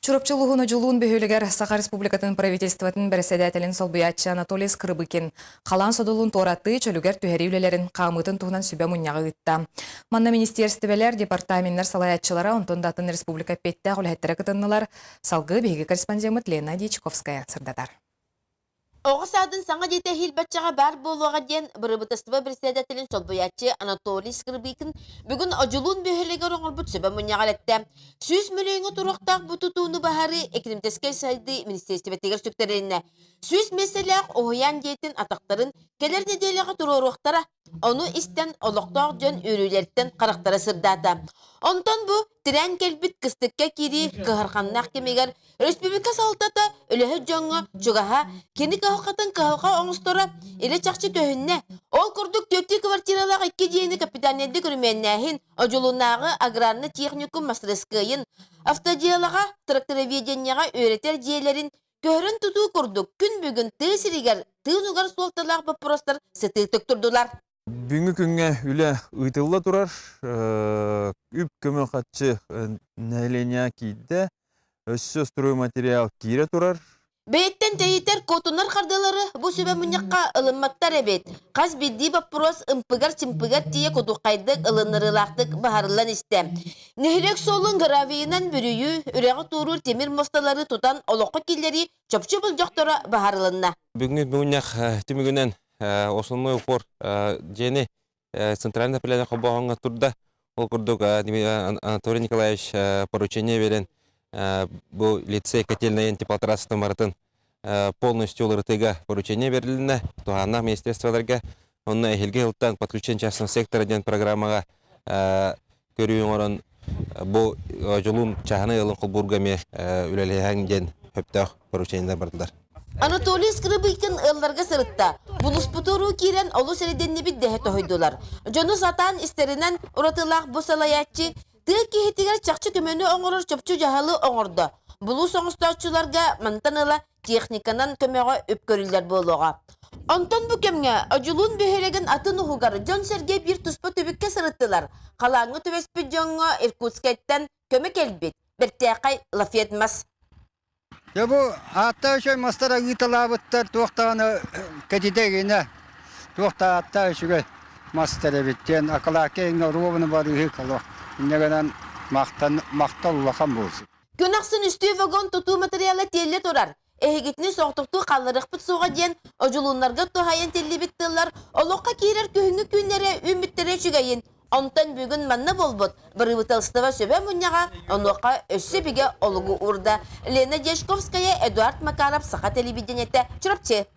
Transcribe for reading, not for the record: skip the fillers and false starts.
Чурапчы улууһун Одьулуун бөһүөлэгэр Саха Республикатын правительствотын бэрэссэдээтэлин солбуйааччы Анатолий Скрыбыкин халаан содулун туоратыы, чөлүгэр түһэрии үлэлэрин хаамыытын туһунан сүбэ мунньаҕы ыытта. Манна министиэрстибэлэр, департаменнар салайааччылара, онтон да атын республика эппиэттээх үлэһиттэрэ кытыннылар. Салгыы биһиги корреспондеммыт Лена Дьячковская сырдатар. Оҕо саадын саҥа дьиэтэ эһиил баччаҕа баар буолуоҕа диэн бырабыыталыстыба председателин солбуйааччы Анатолий Скрыбыкин бүгүн Одьулуун бөһүөлэгэр оҥорбут сүбэ мунньаҕар эттэ. 100 мөлүйүөҥҥэ туруохтаах бу тутууну баһарыы экономическай сайдыы министиэристибэтигэр сүктэрилиннэ. 100 миэстэлээх уһуйаан дьиэтин атахтарын кэлэр нэдиэлэҕэ туруоруохтара. Ону истэн олохтоох дьон үөрүүлэриттэн харахтара сырдаата. Онтон бу тирээн кэлбит кыстыкка киирии кыһарханнаах кэмигэр республика салалтата үлэһит дьоҥҥо чугаһа, кини кыһалҕатын кыһалҕа оҥосторо илэ-чахчы көһүннэ. Ол курдук түөртүү квартиралаах икки дьиэни капитальнайдык өрөмүөннээһин, Одьулууннааҕы аграрнай техникум мастарыскыайын, автодиалаҕа, трактороведениеҕа үөрэтэр дьиэлэрин көһөрөн тутуу курдук күн бүгүн тыа сиригэр тыын угар суолталаах боппуруостар сытыытык турдулар. Бүгүҥҥү күҥҥэ үлэ ыытылла турар. Үп көмө харчы нэһилиэнньэҕэ киирдэ. Өссө стройматериал киирэ турар. Бэйэттэн тэйитэр куотунар хардыылары бу сүбэ мунньахха ылымматтар эбит. Хас биирдии боппуруос ымпыгар-чымпыгар тиийэ кутурхайдык ылыннарыылаахтык баһарыллан истэ. Нэһилиэк суолун гравийынан бүрүйүү, үрэҕи туоруур тимир муосталары тутан олоххо киллэрии чопчу болдьохторо баһарылынна. Бүгүҥҥү мунньах түмүгүнэн основной упор дьиэни центральное отопление холбооһуҥҥа турда. Ол курдук Анатолий Николаевич поручение берэн бу лицей котельнайын теплотрассатын барытын полностью уларытыыга поручение берилиннэ. Туһааннаах министерстволарга онно эһиилги сылтан подключение частного сектора диэн программаҕа көрүү оҥорон бу дьолун чааһынай ыалын холбуурга эмиэ үлэлэһэн диэн сөптөөх поручениелар бардылар. Анатолий Скрыбыкин ыалларга сырытта. Булуспутуруу киирэн олус эрэдэннибит дэһэ тоһуйдулар. Дьону сатаан истэринэн уратылаах бу салайааччы тыа киһитигэр чахчы көмөнү оҥорор чопчу дьаһалы оҥордо. Булуус оҥостооччуларга мантан ыла техниканан көмөҕө үп көрүллэр буолуоҕа. Онтон бу кэмҥэ Одьулуун бөһүөлэгин атын уһугар дьон-сэргэ биир туспа түбүккэ сырыттылар. Халааҥҥа түбэспит дьоҥҥо Иркутскайтан көмө кэлбит. Бэртээхэй лафет мас. Дьэ бу ааттаах үчүгэй мастара ыыталаабыттар туох даҕаны кэтитэ игинэ туох да ааттаах үчүгэй мастар эбит диэн акылаакка иҥҥэ оруобуна барыыһы олох инньэ гынан махтан махтал улахан буолсу. Күн ахсын үстүү вагон тутуу материала тиэллэ турар. Эһигитини соҕотохтуу хаалларыахпыт суоҕа диэн одьулууннарга туһаайан тиллибит тыллар олоххо киирэр күһүҥҥү күннэрэ үүммүттэрэ үчүгэйин. Онтон бүгүн манна буолбут бырабыыталыстыба сүбэ мунньаҕа онуоха өссө бигэ олугу уурда. Лена Дьячковская, Эдуард Макаров, Саха телевидениетэ, Чурапчы.